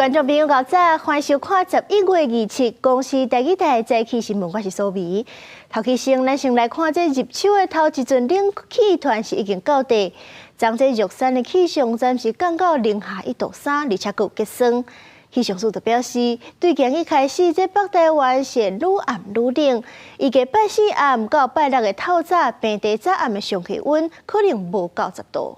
觀眾朋友，早晨，歡迎收看11月27公視第二台早起新聞，我是蘇美。頭起先，咱先來看這入秋的頭一陣冷氣團是已經到達。昨這玉山的氣象站是降到零下1度3，而且閣有結霜。氣象署就表示，對今日開始，這北台灣是愈暗愈冷，預計拜四暗到拜六的透早，平地早暗的上低溫可能無到10度。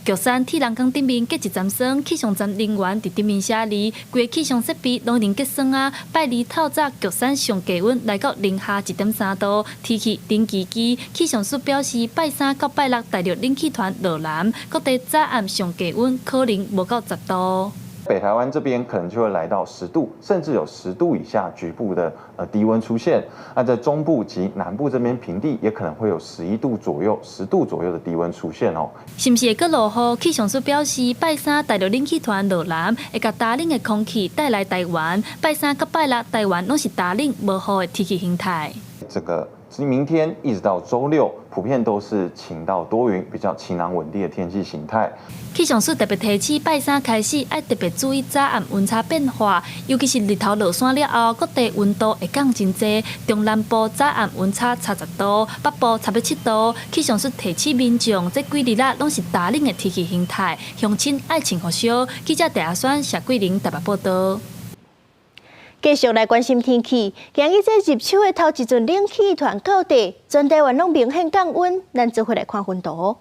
玉山鐵人崗頂面結一層霜，氣象站人員佇頂面寫字，規个氣象設備攏已經結霜啊！拜二透早，玉山上低溫來到零下1.3度，天氣冷吱吱。氣象署表示，拜三到拜六大陸冷氣團落南，各地早暗上低溫可能無到10度。北台灣這邊可能就會來到十度，甚至有10度以下局部的低溫出現。那在中部及南部這邊平地也可能會有11度左右、10度左右的低溫出現哦。是毋是會閣落雨？氣象署表示，拜三大陸冷氣團落南，會共乾冷的空氣帶來台灣。拜三佮拜六，台灣攏是乾冷無雨的天氣形態。這個明天一直到週六，普遍都是晴到多雲，比較晴朗穩定的天氣形態。氣象署特別提醒，拜三開始愛特別注意早暗溫差變化，尤其是日頭落山了後，各地溫度會降真濟。中南部早暗溫差差10度，北部差欲7度。氣象署提醒民眾，這幾日仔攏是乾冷的天氣形態，鄉親愛穿予燒。記者鄭阿宣、謝桂玲台北報道。繼續來關心天氣，今日這入秋的頭一陣冷氣團到達，全台灣攏明顯降溫。咱做伙來看溫度。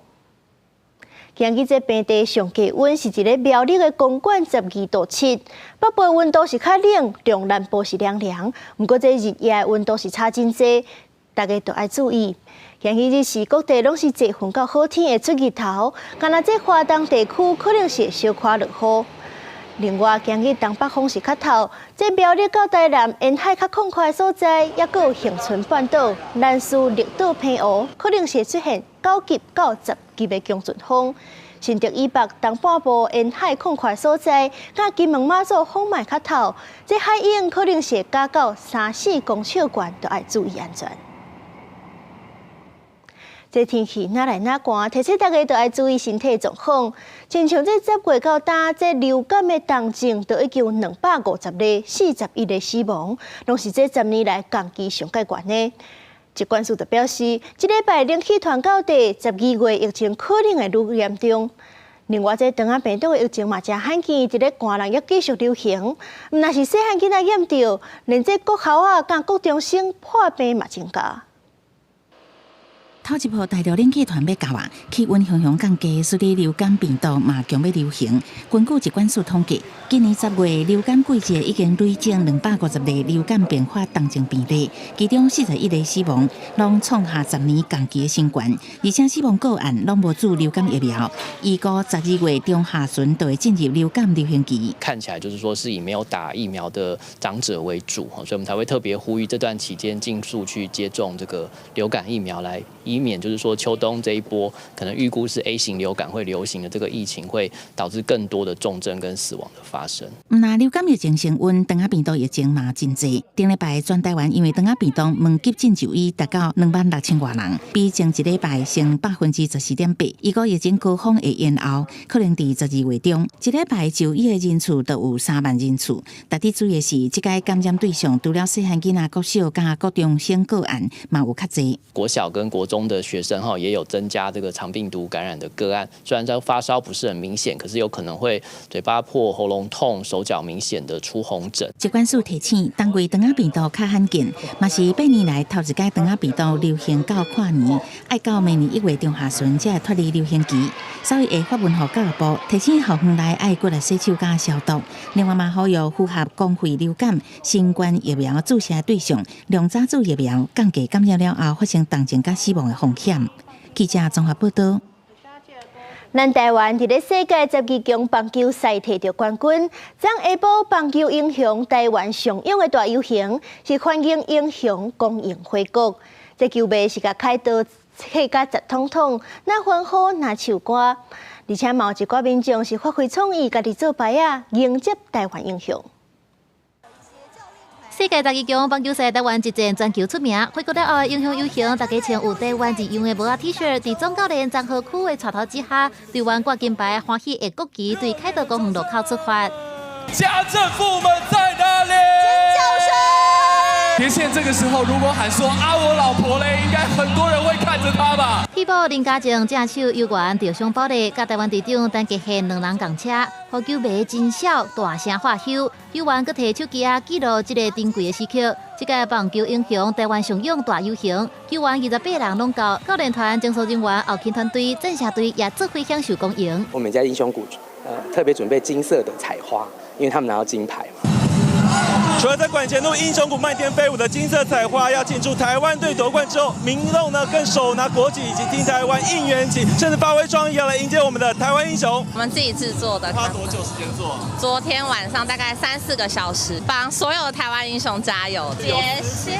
今日這平地上低溫是佇咧苗栗的公館12度7，北部溫度是較冷，中南部是涼涼。毋過這日夜溫度是差真濟，大家都愛注意。今日是各地攏是濟雲到好天會出日頭，干焦這華東地區可能是會小可落雨。另外，今日東北風是較透，這苗栗到台南沿海較曠闊的所在，抑閣有恆春半島、南勢綠島、澎湖，可能是會出現9級到10級的強陣風。新竹以北、東半部沿海曠闊所在，佮金門馬祖風嘛較透，這海湧可能是會加到三四公尺懸，都愛注意安全。這天氣若來若寒，提醒大家都愛注意身體狀況。親像這10月到今，這流感的重症都已經有250例，41個死亡，攏是這10年來同期上蓋懸的。疾管署就表示，這禮拜冷氣團到達，12月疫情可能會愈嚴重。另外，這腸仔病毒的疫情嘛誠罕見，佇咧寒人猶繼續流行。毋但是細漢囡仔染著，連這國校仔佮國中生破病嘛增加。頭一波大陸冷氣團欲到啊，氣溫雄雄降低，所以流感病毒嘛強欲流行。根據疾管署統計，今年10月流感季節已經累積250例流感併發重症病例，其中41個死亡，攏創下10年同期的新高。而且死亡個案攏無注流感疫苗，預估12月中下旬就會進入流感流行期。看起來就是說是以沒有打疫苗的長者為主，所以我們才會特別呼籲這段期間盡速去接種這個流感疫苗，來以免就是說秋冬這一波可能預估是 A 型流感會流行的這個疫情，會導致更多的重症跟死亡的發生。毋但流感疫情升溫，腸仔病毒疫情嘛真濟。頂禮拜全台灣因為腸仔病毒門急診就醫達到26,000外人，比前一禮拜升14.8%。預估疫情高峰會延後，可能佇12月中，一禮拜就醫的人次都有3萬人次。值得注意的是，這個感染對象除了細漢囡仔、國小佮國中生個案，嘛有較濟。國小跟國中的學生哈，也有增加這個腸病毒感染的個案。雖然在發燒不是很明顯，可是有可能會嘴巴破、喉嚨痛、手腳明顯的出紅疹。疾管署提醒，冬季腸仔病毒較罕見，嘛是8年來頭一擺腸仔病毒流行到跨年，愛到明年1月中下旬才會脫離流行期，所以會發文予教育部提醒校園內愛骨力洗手佮消毒。另外嘛，呼籲符合公費流感、新冠疫苗注射對象，量早注疫苗，降低感染了後發生重症佮死亡的風險。記者綜合報道。咱台灣佇咧世界12強棒球賽摕著冠軍。昨下晡棒球英雄台灣上勇的大遊行，是歡迎英雄光榮回國。這球迷是共開刀切甲直統統，若歡呼若唱歌，而且嘛有一寡民眾是發揮創意，家己做牌仔迎接台灣英雄。世界十二強棒球賽，台灣一戰全球出名。回國了後，英雄遊行，大家穿有台灣字樣的帽仔 T-shirt，佇總教練張和區的帶頭之下，隊員掛金牌，歡喜的國旗對凱道公園路口出發。家政婦們在哪裡？尖叫聲！傑憲這個時候如果喊說啊我老婆嘞，應該很多人會看着他吧？替補林家正正手猶原著雙保利，佮台灣隊長陳傑憲兩人仝車，予球迷真笑大聲喝咻，球員閣提手機仔記錄這个珍貴的時刻。這屆棒球英雄台灣上勇大遊行，球員28人攏到，教練團、技術人員、後勤團隊、贊助隊也做伙享受光榮。我們在英雄谷，特別準備金色的彩花，因為他們拿到金牌嘛。除了在館前路英雄谷漫天飛舞的金色彩花，要慶祝台灣隊奪冠之後，民眾呢更手拿國旗以及聽台灣應援旗，甚至發揮創意要來迎接我們的台灣英雄。我們自己製作的。花多久時間做？昨天晚上大概三四個小時，幫所有的台灣英雄加油。謝謝。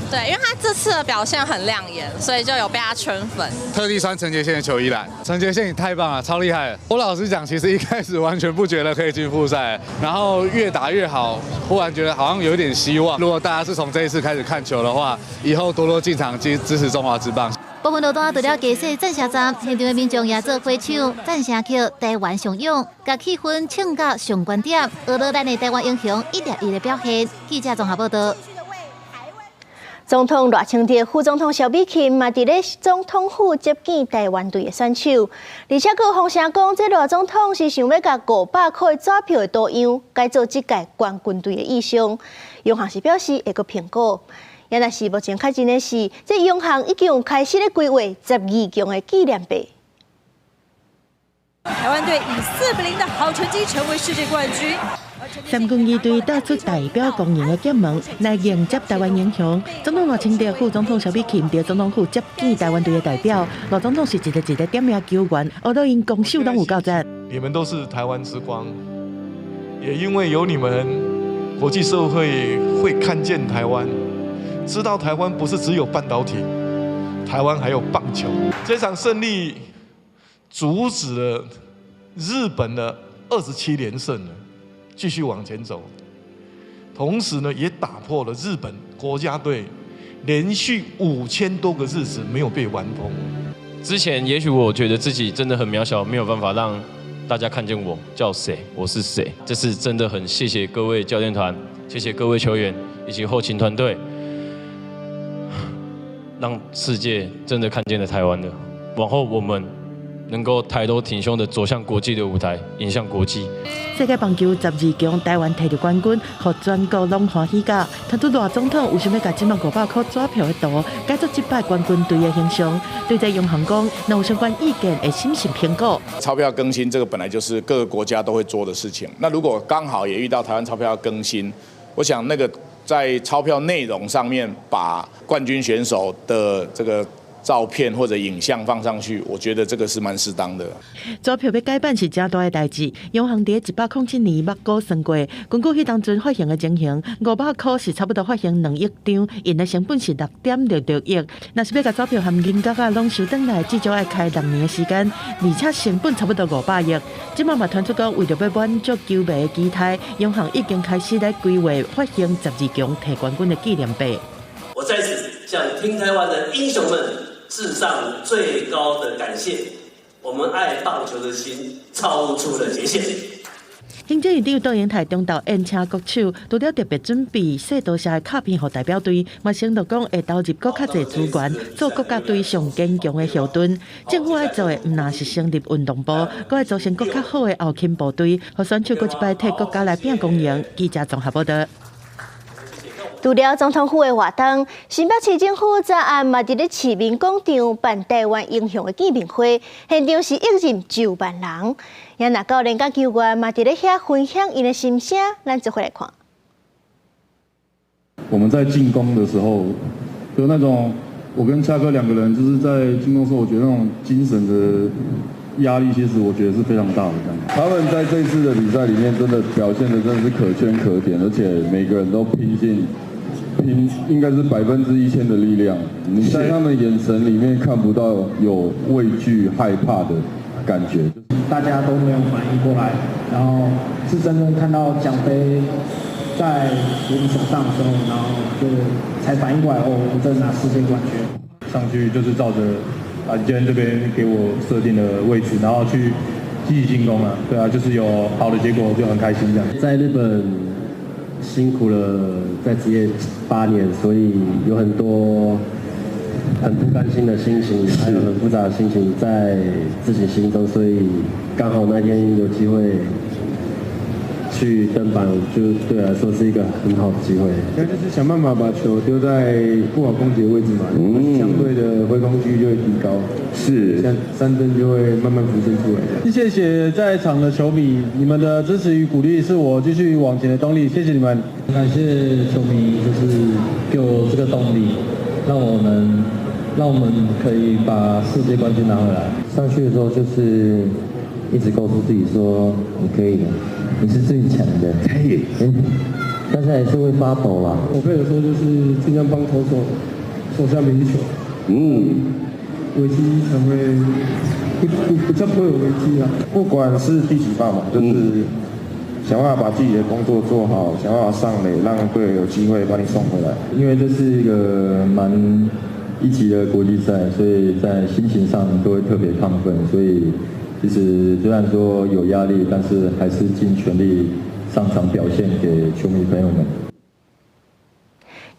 對，因為他這次的表現很亮眼，所以就有被他圈粉。特地穿陳傑憲的球衣來，陳傑憲你太棒了，超厲害！我老實講，其實一開始完全不覺得可以進複賽，然後越打越好，忽然覺得好像有點希望。如果大家是從這一次開始看球的話，以後多多進場支持中華職棒。部分路段除了加設贊聲站，現場的民眾也做伙唱贊聲曲《台灣上勇》，共氣氛唱到上懸點，學了咱的台灣英雄一粒一粒表現。記者綜合報道。總統賴清德、副總統蕭美琴嘛，佇咧總統府接見台灣隊的選手，而且閣有風聲講，這賴總統是想欲共500箍的紙票的圖樣改做這屆冠軍隊的意象。央行是表示會閣評估。也若是目前確認的是，這央行已經有開始咧規劃十二強的紀念幣。台灣隊以4比0的好成績成為世界冠軍。三軍儀隊帶出代表光榮的劍門來迎接台灣英雄。總統賴清德、副總統蕭美琴佇總統府接見台灣隊的代表。賴總統是一个一個點名球員，學到𪜶攻守攏有夠讚。你們都是台灣之光，也因為有你們，國際社會會看見台灣，知道台灣不是只有半導體，台灣還有棒球。這場勝利阻止了日本的27連勝。繼續往前走，同時呢，也打破了日本國家隊連續5000多個日子沒有被完封。之前也許我覺得自己真的很渺小，沒有辦法讓大家看見我叫誰，我是誰。這次真的很謝謝各位教練團，謝謝各位球員以及後勤團隊，讓世界真的看見了台灣的。往後我們能夠抬頭挺胸的走向國際的舞台，迎向國際。世界棒球十二強，台灣提著冠軍，予全國攏歡喜甲。傳出賴總統有想欲共這擺500箍紙票的圖，改做這擺冠軍隊的形象。對這央行講，若有相關意見會審慎評估。鈔票更新這個本來就是各個國家都會做的事情。那如果剛好也遇到台灣鈔票要更新，我想那個在鈔票內容上面把冠軍選手的這個照片或者影像放上去，我覺得這個是蠻適當的。紙票欲改版是誠大的代誌，央行佇107年捌估算過，根據彼當陣發行的情形，500箍是差不多發行2億張，印的成本是6.66億。若是欲共紙票和銀角仔攏收轉來，至少愛開6年的時間，而且成本差不多500億。這擺嘛傳出講，為著欲滿足球迷的期待，央行已經開始咧規劃發行十二強提冠軍的紀念幣。我在此向聽台灣的英雄們致上最高的感謝，我們愛棒球的心超出了極限。行政院長卓榮泰中晝宴請國手，除了特別準備細多謝的卡片予代表隊，嘛承諾講會投入閣較濟資源，做國家隊上堅強的後盾。政府愛做的毋但是成立運動部，閣愛組成閣較好的後勤部隊，予選手閣一擺替國家來拼光榮。記者綜合報道。除了總統府的活動，新北市政府昨暗嘛佇咧市民廣場辦台灣英雄的見面會，現場是湧入9萬人。也若教練佮球員嘛佇咧遐分享𪜶的心聲，咱做伙來看。我們在進攻的時候，就那種我跟恰哥兩個人就是在進攻時候，我覺得那種精神的壓力，其實我覺得是非常大的。他們在這次的比賽裡面，真的表現得真的是可圈可點，而且每個人都拼盡拼，應該是1000%的力量。你在他們眼神裡面看不到有畏懼、害怕的感覺。大家都沒有反應過來，然後是真正看到獎杯在我們手上的時候，然後就才反應過來，哦，我們真的拿世界冠軍。上去就是照着啊教練這邊給我設定的位置，然後去積極進攻啊，對啊，就是有好的結果就很開心這樣。在日本辛苦了在職業8年，所以有很多很不甘心的心情，還有很複雜的心情在自己心中，所以剛好那天有機會去登板，就對我來說是一個很好的機會。那就是想辦法把球丟在不好攻擊的位置嘛，相對的揮空幾率就會提高，像三振就會慢慢浮現出來。謝謝在場的球迷，你們的支持與鼓勵是我繼續往前的動力，謝謝你們。感謝球迷，就是給我這個動力，讓我們可以把世界冠軍拿回來。上去的時候就是一直告訴自己說，你可以的，你是最強的。可以，但是還是會發抖啦。我配合說就是盡量幫投手守下每一球，危機才會不不比較不會有危機啊。不管是第幾棒嘛，就是想辦法把自己的工作做好，想辦法上壘，讓隊友有機會把你送回來。因為這是一個蠻一級的國際賽，所以在心情上都會特別亢奮。所以其實雖然說有壓力，但是還是盡全力上場表現給球迷朋友們。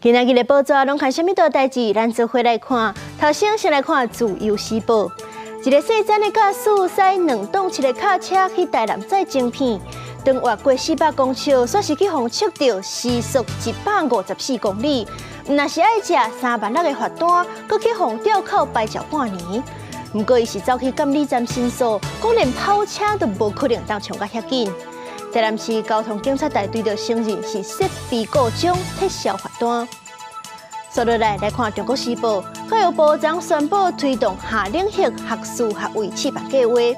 今仔日的報紙攏看啥物大代誌？咱做伙來看。頭先先來看《自由時報》，一個細棧的駕駛駛兩擋七的卡車去台南載晶片，當越過400公尺，煞是去予測著時速154公里，毋但是愛食3萬6的罰單，閣去予吊扣牌照半年。毋過伊是走去監理站申訴，講連跑車都無可能當衝甲遐緊。台南市交通警察大隊就承認是設備故障，撤銷罰單。紲落來來看《中國時報》，教育部將宣布推動夏令營學士學位試辦計劃，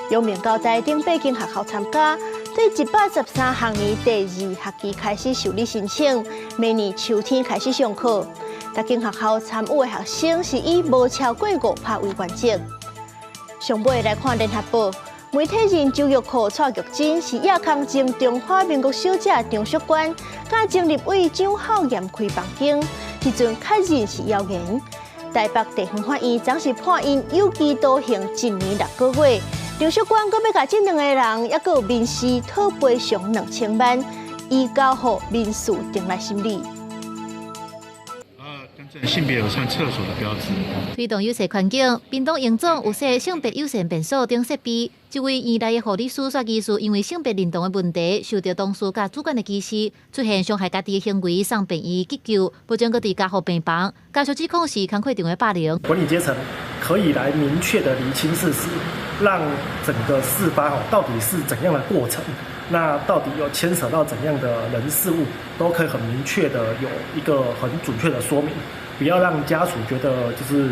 陽明交大等八間學校參加，對113學年第二學期開始受理申請，明年秋天開始上課。逐間學校參與的學生是以無超過5%為原則。上尾來看《聯合報》，媒體人周玉蔻蔡玉珍是亞康前中華民國小姐張淑娟，佮前立委蔣孝嚴開房間，彼陣確認是謠言。台北地方法院昨是判𪜶有期徒刑1年6個月。張淑娟閣欲共這兩個人，抑閣有民事討賠償2000萬，移交予民事庭來審理。性別友善廁所的標誌。推動友善環境，屏東榮總有設性別友善便所等設備。這位院內的護理師煞疑似因為性別認同的問題，受到同事佮主管的歧視，出現傷害家己的行為，送病院急救，目前閣佇加護病房。家屬指控是工課場的霸凌。管理階層可以來明確的釐清事實，讓整個事發到底是怎樣的過程，那到底有牽扯到怎樣的人事物，都可以很明確的有一個很準確的說明，不要讓家屬覺得就是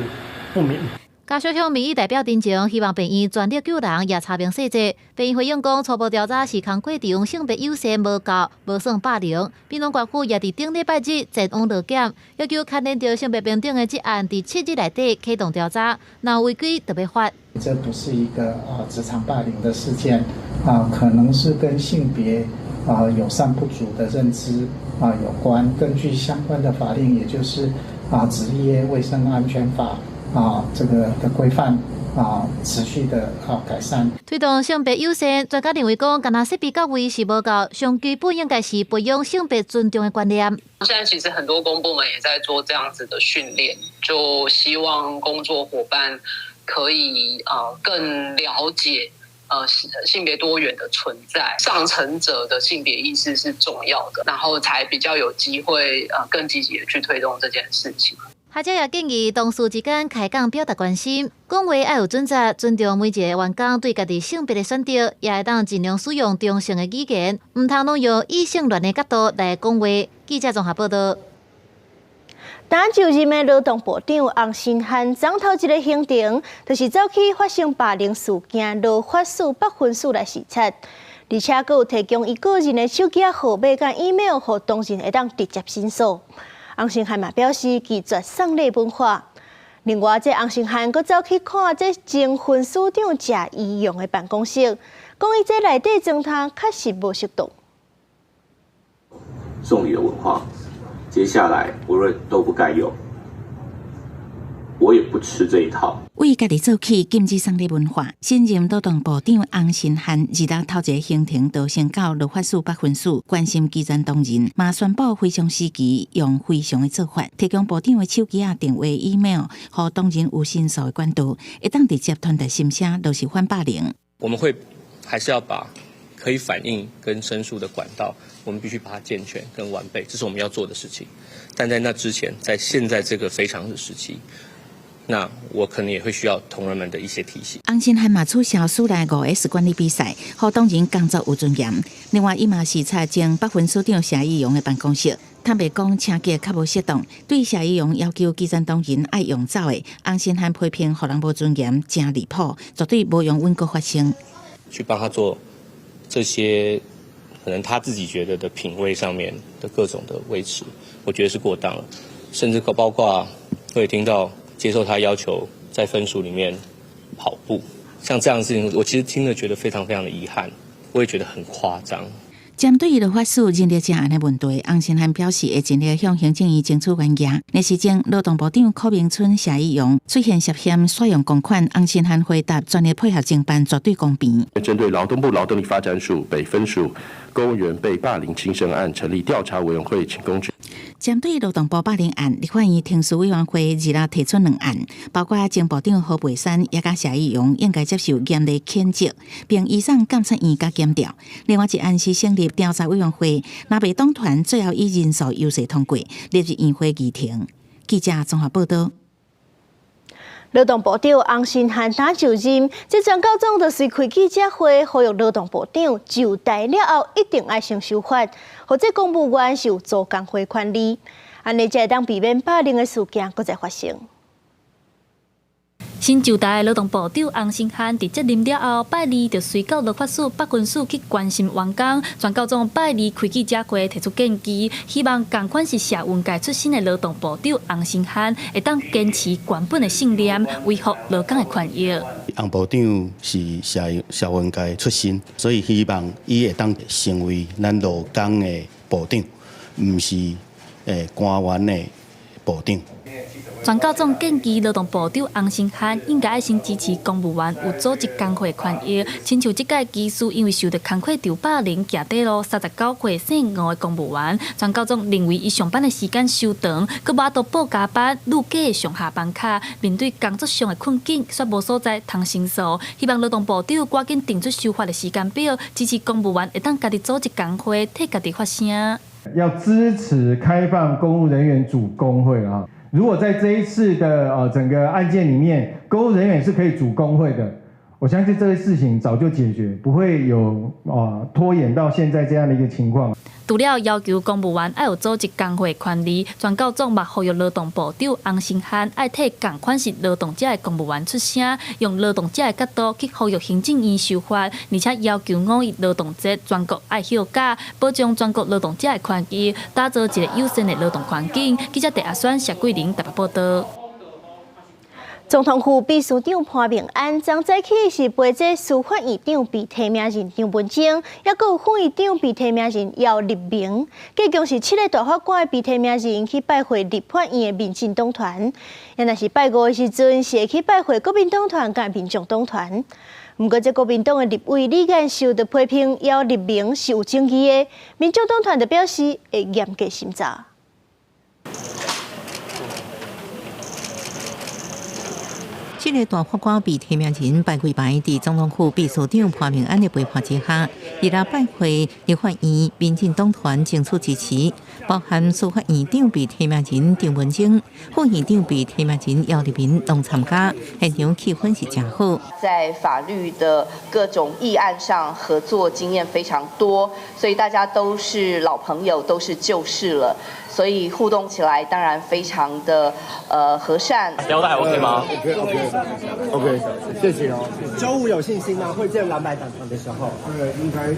不明。家屬向民意代表陳情，希望病院全力救人，也查明細節。病院回應講，初步調查是工課場性別友善無夠，無算霸凌。屏東縣府也佇頂禮拜日前往落檢，要求牽連著性別平等的這案，佇7日內底啟動調查，若違規就欲罰。這不是一個啊職場霸凌的事件啊，可能是跟性別啊友善不足的認知啊有關。根據相關的法令，也就是啊職業衛生安全法。啊，這個的規範啊，持續的啊改善。推動性別友善，專家認為講，干焦設備到位是無夠，上基本應該是培養性別尊重的觀念。現在其實很多公部門也在做這樣子的訓練，就希望工作夥伴可以更了解性別多元的存在，上層者的性別意識是重要的，然後才比較有機會更積極的去推動這件事情。學者也建議同事之間開講表達關心，講話愛有準則，尊重每一个員工對家己性別的選擇，也會當盡量使用中性的語言，毋通攏用異性戀的角度來講話。記者綜合報道。當就任的勞動部長洪申翰，昨頭一个行程，就是走去發生霸凌事件羅發樹北分署來視察，而且閣有提供伊個人的手機號碼佮 email，予當事人會當直接申訴。洪申翰嘛表示拒絕送禮文化。另外，這洪申翰閣走去看這前分署長謝宜容的辦公室，講伊這內底裝潢確實無適當。送禮的文化，接下來無論都不該有，我也不吃這一套。為家己做起禁止送禮文化，新任勞動部長洪申翰二日頭一个行程就先到勞發署北分署關心基層同仁，嘛宣布非常時期用非常的做法，提供部長的手機仔、電話、email，予同仁有申訴的管道，會當直接傳達心聲，就是反霸凌。我們會還是要把可以反映跟申訴的管道，我們必須把它健全跟完備，這是我們要做的事情。但在那之前，在現在這個非常的時期，那我可能也會需要同仁們的一些提醒。洪申翰嘛取消署內5S 管理比賽，予同仁工作有尊嚴。另外，伊嘛視察前北分署長謝宜容的辦公室，坦白講，清潔較無適當。對謝宜容要求基層同仁愛用走的，洪申翰批評予人無尊嚴，誠離譜，絕對無容允閣發生。去幫他做這些可能他自己覺得的品味上面的各種的維持，我覺得是過當了，甚至包括會聽到接受他要求在分署裡面跑步，像這樣的事情，我其實聽了覺得非常非常的遺憾，我也覺得很誇張。針對勞法署人力資源的問題，洪申翰表示會盡力向行政院爭取懸額。那時陣，勞動部長柯明春、謝宜容出現涉嫌使用公款，洪申翰回答全力配合偵辦，絕對公平。針對勞動部勞動力發展署北分署公務員被霸凌輕生案成立調查委員會，請公舉。針對勞動部霸凌案，立法院程序委員會二日提出兩案，包括前部長何佩珊也佮謝宜容應該接受嚴厲譴責，並移送監察院佮檢調。另外一案是成立調查委員會，若袂黨團最後以人數優勢通過，列入院會議程。記者綜合報道。勞動部長洪申翰今就任，這全教總就是開記者會，呼籲勞動部長就台了後一定愛先修法，予這公務員是有組工會權利，按呢才會當避免霸凌的事件閣再發生。新就台的勞動部長洪申翰佇接任了後，拜二就隨到勞法署北分署去關心員工。全教總拜二開記者會提出建議，希望仝款是社運界出身的勞動部長洪申翰，會當堅持原本的信念，維護勞工的權益。洪部長是社運界出身，所以希望伊會當成為咱勞工的部長，毋是官員的部長。全教總建議勞動部長洪申翰應該愛先支持公務員有組織工會的權益，親像這屆技師因為受著工課場霸凌，行短路39歲姓吳的公務員，全教總認為伊上班的時間傷長，閣無法度報加班，愈加上下班卡，面對工作上的困境，卻無所在通申訴。希望勞動部長趕緊定出修法的時間表，支持公務員會當家己組織工會，替家己發聲。要支持開放公務人員組工會啊！如果在這一次的整個案件裡面，公務人員是可以組工會的，我相信這個事情早就解決，不會有拖延到現在這樣的一個情況。除了要求公務員愛有組織工會權利，全教總嘛呼籲勞動部長洪申翰愛替仝款是勞動者的公務員出聲，用勞動者的角度去呼籲行政院修法，而且要求五一勞動節全國愛休假，保障全國勞動者的權益，打造一個友善的勞動環境。記者鄭阿宣、謝桂玲台北報道。總統府秘書長潘孟安昨早起是陪這司法院長被提名人張文晶，抑閣有副院長被提名人姚立明，計共是七个大法官的被提名人去拜會立法院的民進黨團。若是拜五的時陣，是會去拜會國民黨團佮民眾黨團。毋過，這國民黨的立委李彥秀就批評姚立明是有爭議的，民眾黨團就表示會嚴格審查。七个大法官被提名人排幾排，佇總統府秘書長潘孟安的陪伴之下，佇咧拜會立法院民進黨團爭取支持，包含司法院長被提名人張文晶、副院長被提名人姚立明攏參加，現場氣氛是誠好。在法律的各種議案上合作經驗非常多，所以大家都是老朋友，都是舊識了，所以互動起來當然非常的和善。腰帶還 OK 嗎？ OK，謝謝哦。週五有信心嗎？會見藍白黨團的時候，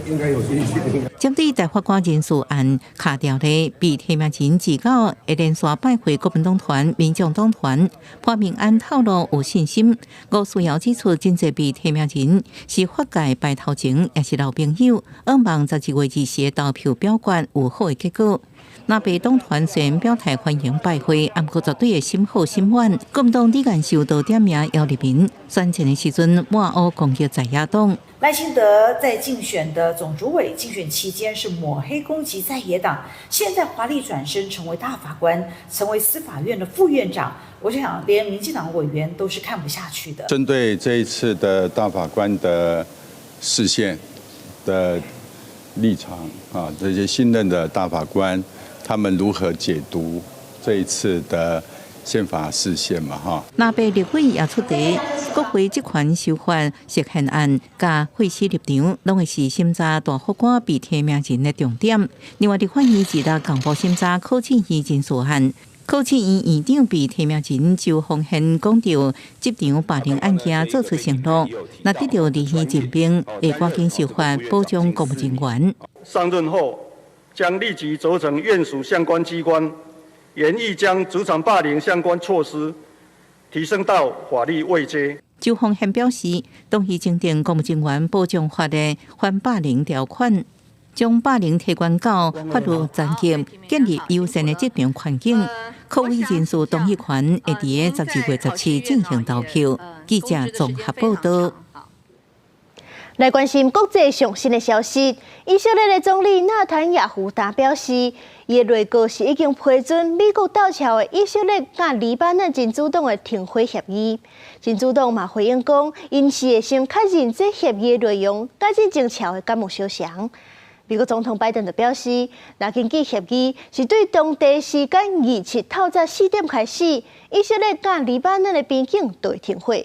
應該有信心。針對大法官人事案卡掉的被提名人自告會連續拜會國民黨團、民眾黨團，潘孟安透露有信心。吳思瑤指出，真濟被提名人是法界排頭前，也是老朋友，向望12月24日投票表決有好的結果。藍白黨團雖然表態歡迎拜會，毋過絕對會審好審滿。國民黨李彥秀就點名姚立明，選戰的時陣抹烏攻擊在野黨。賴清德在競選的總主委競選期間是抹黑攻擊在野黨，現在華麗轉身成為大法官，成為司法院的副院長，我就想連民進黨委員都是看不下去的。針對這一次的大法官的釋憲的立場啊，這些新任的大法官，他們如何解讀這一次的憲法釋憲嘛？哈，藍白立委也出題，國會職權修法釋憲案佮廢死立場，攏會是審查大法官被提名人的重點。另外，立法院二日公布審查考試院人事案，考試院院長被提名人周鴻憲講著職場霸凌案件做出承諾，若得著立院任命，會趕緊修法保障公務人員。上任後，將立即責成院屬相關機關，研議將職場霸凌相關措施提升到法律位階。周鴻憲表示，同意增訂公務人員保障法的反霸凌條款，將霸凌提懸到法律層級，建立友善的職場環境。考委人事同意權會佇12月17進行投票。記者綜合報道。來關心國際上新的消息，以色列的總理納坦雅胡今表示，伊的內閣是已經批准美國鬥蹺的以色列佮黎巴嫩真主黨的停火協議。真主黨嘛回應講，𪜶是會先確認這協議的內容，佮進前簽的敢有相像。美國總統拜登就表示，若根據協議是對當地時間27透早4點開始，以色列佮黎巴嫩的邊境就會停火。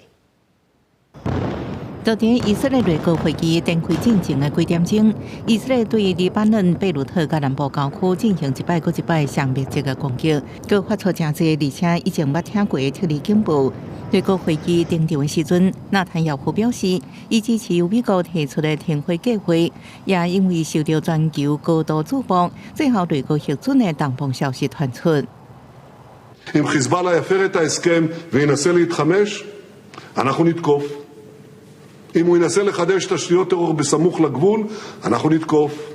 昨天以色列內閣會議展開進前的幾點鐘，以色列對黎巴嫩貝魯特佮南部郊區進行一擺閣一擺上密集的攻擊，閣發出誠濟，而且以前捌聽過的撤離警報。內閣會議登場的時陣，納坦雅胡表示，伊支持由美國提出的停火計劃，也因為受到全球高度矚目，最後內閣核准的重磅消息傳出。 אם חיזבאללה יפר את ההסכם וינסה להתחמש, אנחנו נתקוף. אם הוא ינסה לחדש תשתיות טרור בסמוך לגבול, אנחנו נתקוף.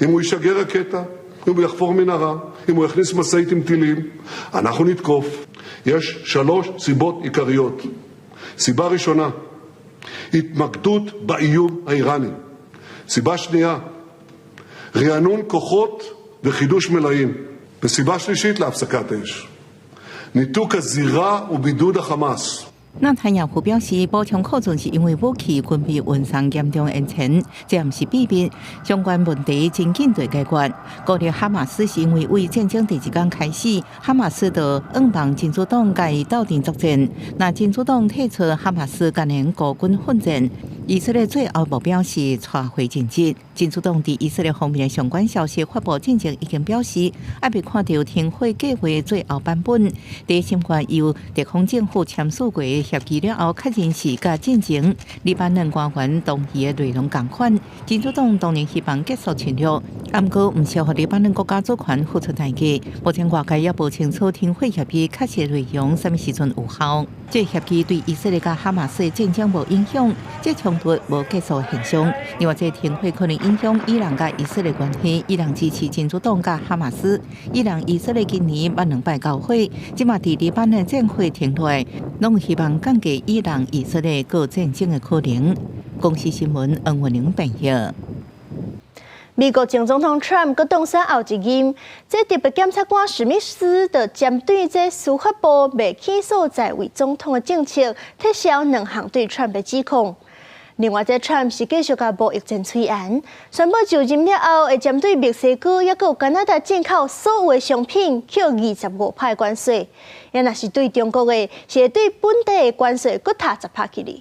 אם הוא ישגר רקטה, אם הוא יחפור מנהרה, אם הוא יכניס משאית עם טילים, אנחנו נתקוף. יש שלוש סיבות עיקריות. סיבה ראשונה, התמקדות באיום האיראני. סיבה שנייה, רענון כוחות וחידוש מלאים. וסיבה שלישית להפסקת אש, ניתוק הזירה ובידוד החמאס. 納坦雅胡表示，補充庫存是因為武器軍備運送嚴重延遲，這毋是秘密。相關問題真緊就解決。孤立哈馬斯是因為為戰爭第一天開始，哈馬斯就向望真主黨共伊鬥陣作戰。若真主黨退出，哈馬斯將能孤軍奮戰。以色列最後目標是帶回人質。真主黨佇以色列方面的相關消息發布進前已經表示，猶未看著停火計劃最後版本。佇審閱由地方政府簽署過的協議了後，確認是佮進前黎巴嫩官員同意的內容仝款。真主黨當然希望結束侵略，毋過毋是予黎巴嫩國家主權付出代價。目前外界也無清楚停火協議確實內容啥物時陣有效。這協議對以色列佮哈馬斯的戰爭無影響，這衝突無結束現象。另外，這停火可能影響伊朗佮以色列關係。伊朗支持真主黨佮哈馬斯。伊朗以色列今年捌兩擺交火，這馬佇黎巴嫩戰火停落來，攏希望降低伊朗以色列閣戰爭的可能。公視新聞黃文玲編譯。美國前總統 Trump 閣當選後一任，這特別檢察官史密斯就針對這司法部袂起訴在位總統的政策，撤銷兩項對 Trump 的指控。另外，這 Trump 是繼續共貿易戰吹絚，宣布就任了後會針對墨西哥抑閣有加拿大進口所有的商品，扣25%關稅。也若是對中國的，是會對本地的關稅閣疊10%起來。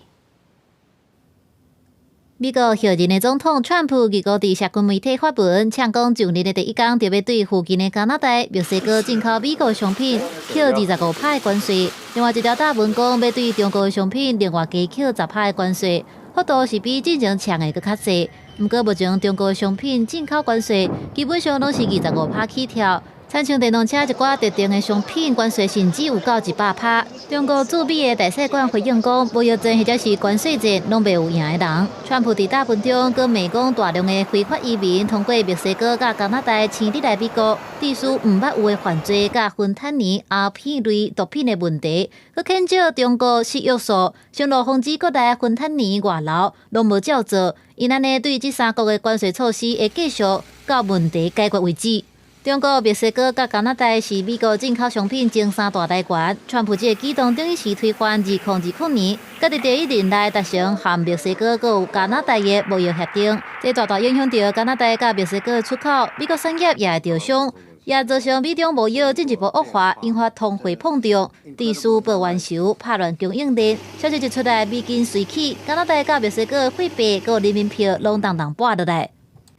美國候任的總統川普二五佇社群媒體發文，嗆講就任的第一工就欲對附近的加拿大、墨西哥進口美國商品扣25%的關稅。另外一條貼文講，欲對中國的商品另外加扣十趴的關稅，幅度是比進前嗆的閣較濟。毋過目前中國商品進口關稅基本上攏是25%起跳。親像電動車一寡特定的商品關稅甚至有到100%。中國駐美的大使館回應講，貿易戰或者是關稅戰，攏袂有贏的人。川普佇答文中，閣罵講大量的非法移民通過墨西哥佮加拿大遷入來美國，致使毋捌有的犯罪佮芬坦尼、鴉片類毒品的問題，閣譴責中國失約束，承諾防止國內芬坦尼外流，攏無照做。𪜶按呢對這三國的關稅措施會繼續到問題解決為止。中國、墨西哥佮加拿大是美國進口商品前三大來源。川普這個舉動等於是推翻2020年，佮佇第一任內達成和墨西哥閣有加拿大的貿易協定，這大大影響著加拿大佮墨西哥的出口，美國產業也會著傷，也造成美中貿易進一步惡化，引發通貨膨脹，致使報冤仇，拍亂供應鏈。消息一出來，美金隨起，加拿大佮墨西哥貨幣閣人民幣攏動動跋落來。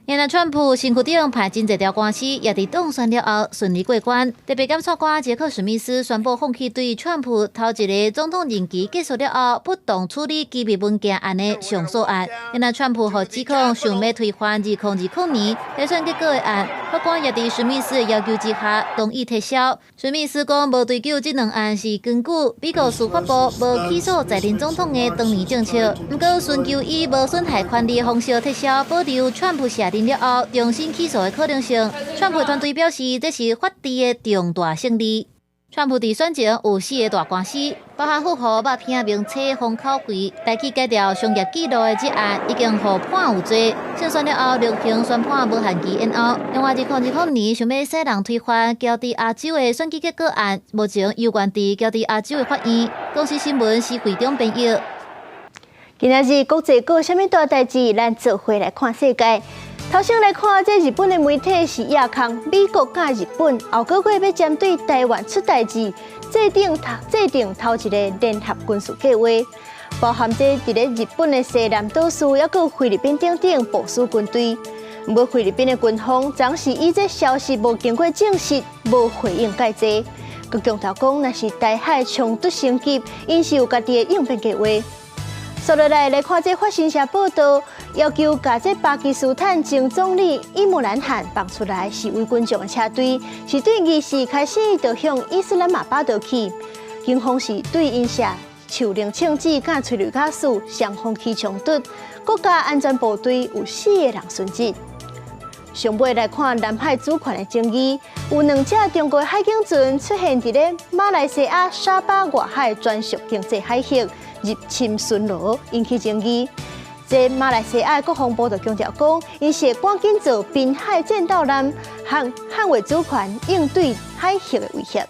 原來川普身軀頂判真濟條官司，也佇當選了後順利過關。特別檢察官傑克史密斯宣布放棄對川普頭一个總統任期結束了後不當處理機密文件案的上訴案。原來川普予指控想欲推翻2020年大選結果的案，法官也佇史密斯的要求之下同意撤銷。史密斯講無追究這兩案是根據美國司法部無起訴在任總統的當年政策，毋過尋求以無損害權利的方式撤銷，保留川普卸任了後重新起訴的可能性。川普團隊表示，這是法治的重大勝利。川普佇選前有四个大官司，包含富豪肉片名冊封口費、代去改掉商業記錄的這案，已經予判有罪。勝選了後，量刑宣判無限期延後。另外，2020年想欲使人推翻喬治亞州的選舉結果案，目前猶懸佇喬治亞州的法院。公視新聞施惠中編譯。今仔日國際閣有啥物大代誌？咱做伙來看世界。頭先來看，這日本的媒體是指控美國佮日本後個月欲針對台灣出代誌，制定頭一个聯合軍事計劃，包含這佇咧日本的西南島嶼，抑閣菲律賓等等部署軍隊。毋過菲律賓的軍方暫時以這消息無經過證實，無回應蓋濟。閣強調講，若是台海衝突升級，𪜶是有家己的應變計劃。紲落來來看，這法新社報道，要求共這巴基斯坦前總理伊姆蘭汗放出來，示威群眾的車隊是對24開始就向伊斯蘭馬巴德去，警方是對𪜶射樹靈槍子、佮催淚瓦斯，雙方起衝突，國家安全部隊有四个人殉職。上尾來看南海主權的爭議，有兩隻中國海警船出現佇咧馬來西亞沙巴外海專屬經濟海域入侵巡邏，引起爭議。這馬來西亞國防部就強調講，𪜶是會趕緊做濱海戰鬥艦，捍捍衛主權，應對海域的威脅。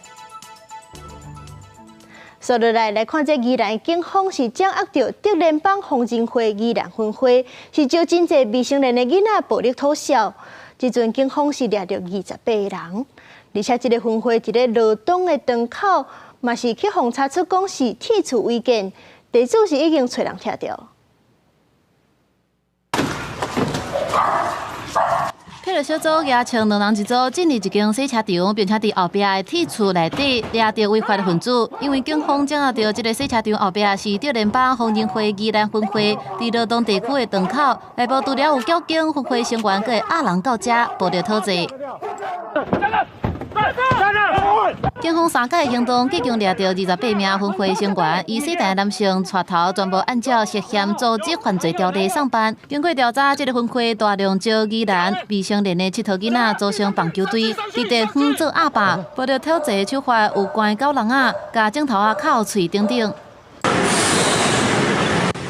紲落來來看，這宜蘭警方是掌握著竹聯幫瘋人會宜蘭分會，是招真濟未成年的囡仔暴力討潲。這陣警方是掠著28个人，而且這个分會佇咧羅東的檔口，嘛是去予查出講是鐵厝違建，地主是已經揣人拆掉。鐵路小組舉槍兩人一組進入一間洗車場，並且佇後壁的鐵厝內底掠著違法的分子。因為警方掌握著這个洗車場後壁是竹聯幫瘋人會宜蘭分會佇羅東地區的檔口，內部除了有繳警分會成員，閣會押人到遮暴力討債。警方三改行動，共掠著28名分會成員，以洗台男性帶頭，全部按照涉嫌組織犯罪條例送辦。經過調查，這个分會大量招宜蘭未成年的𨑨迌囡仔組成棒球隊，佇地方做鴨霸，暴力討債手法有關狗籠仔、共指頭仔敲喙等等。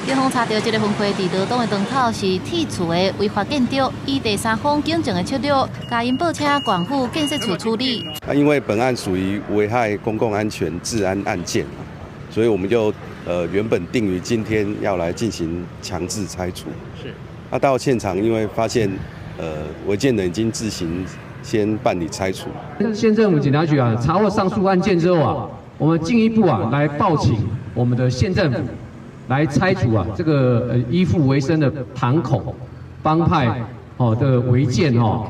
警方查著這个分會佇羅東的檔口是鐵厝的違法建築，以第三方舉證的策略，共𪜶報請縣府建設處處理。啊，因為本案屬於危害公共安全治安案件，所以我們就原本定於今天要來進行強制拆除。是。啊，到現場因為發現違建人已經自行先辦理拆除。縣政府警察局啊，查獲上述案件之後啊，我們進一步啊來報請我們的縣政府。來拆除啊，這個依附為生的堂口幫派哦的違建哦。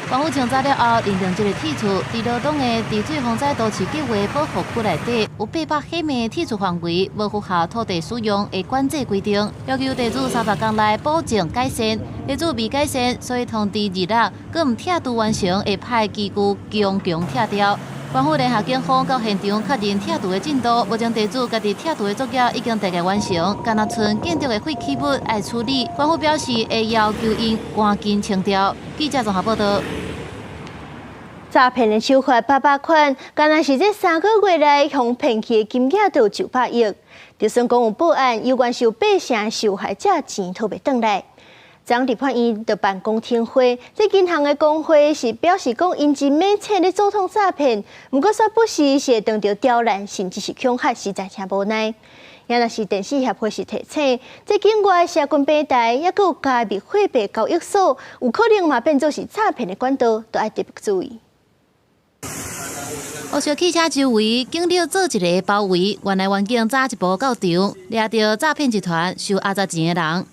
官府清查了後，認定這个鐵厝佇羅東的治水防災都市計畫保護區內底有800米的鐵厝範圍無符合土地使用的管制規定，要求地主30天內補正改善。地主未改善，所以通知二六，閣毋拆除完成，會派機具強強拆掉。官府聯合警方到現場確認拆除的進度，目前地主家己拆除的作業已經大概完成，干焦賰建築的廢棄物愛處理。官府表示會要求𪜶趕緊清掉。記者綜合報道。詐騙的手法百百款，干焦是這3個月內予騙去的金額就有900億。就算講有報案，猶原是有八成受害者錢討袂轉來。昨立法院就辦公聽會，這銀行的公會是表示講，𪜶真免錢咧阻擋詐騙，毋過煞不時是會當著刁難，甚至是恐嚇，實在誠無奈。也若是電子協會是提醒，這境外社群平台，抑閣有加密貨幣交易所，有可能嘛變做是詐騙的管道，都愛特別注意。烏色汽車周圍，警力做一个包圍，原來員警早一步到場，掠著詐騙集團收阿雜錢的人。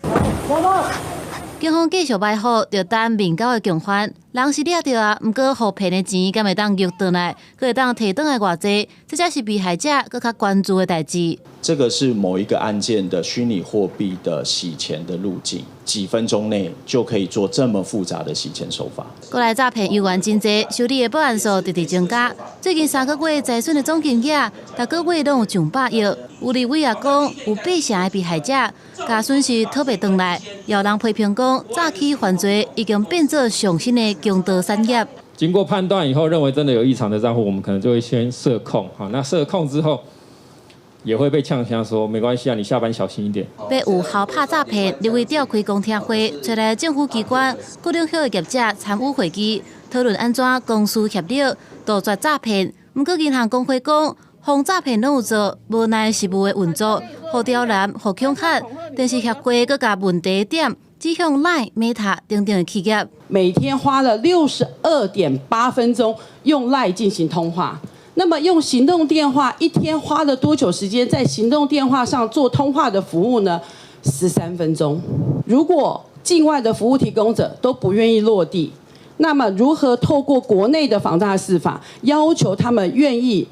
警方繼續埋伏，就等面交的共犯。人是掠著啊，毋過予騙的錢敢會當玉轉來，閣會當提轉來偌濟，這才是被害者閣較關注的代誌。這個是某一個案件的虛擬貨幣的洗錢的路徑，幾分鐘內就可以做這麼複雜的洗錢手法。國內詐騙猶原真濟，受理的報案數直直增加。最近3個月財損的總金額，逐個月攏有上百億。有立委也講，有八成的被害者，共損失討袂轉來。有人批評講，詐欺犯罪已經變做上新的強盜產業。經過判斷以後，認為真的有異常的賬戶，我們可能就會先設控。好，那設控之後，也會被嗆聲說沒關係啊，你下班小心一點。欲有效拍詐騙，立委召開公聽會，找來政府機關、各領域的業者參與會議，討論按怎公私協力杜絕詐騙。毋過銀行公會講，防詐騙攏有做，無奈實務的運作，予刁難、予恐嚇，電視協會閣共問題點指向 Line、Meta 等等的企業。每天花了62.8分鐘用 Line 進行通話。那麼用行動電話一天花了多久時間在行動電話上做通話的服務呢？13分鐘。如果境外的服務提供者都不願意落地，那麼如何透過國內的防詐四法要求他們願意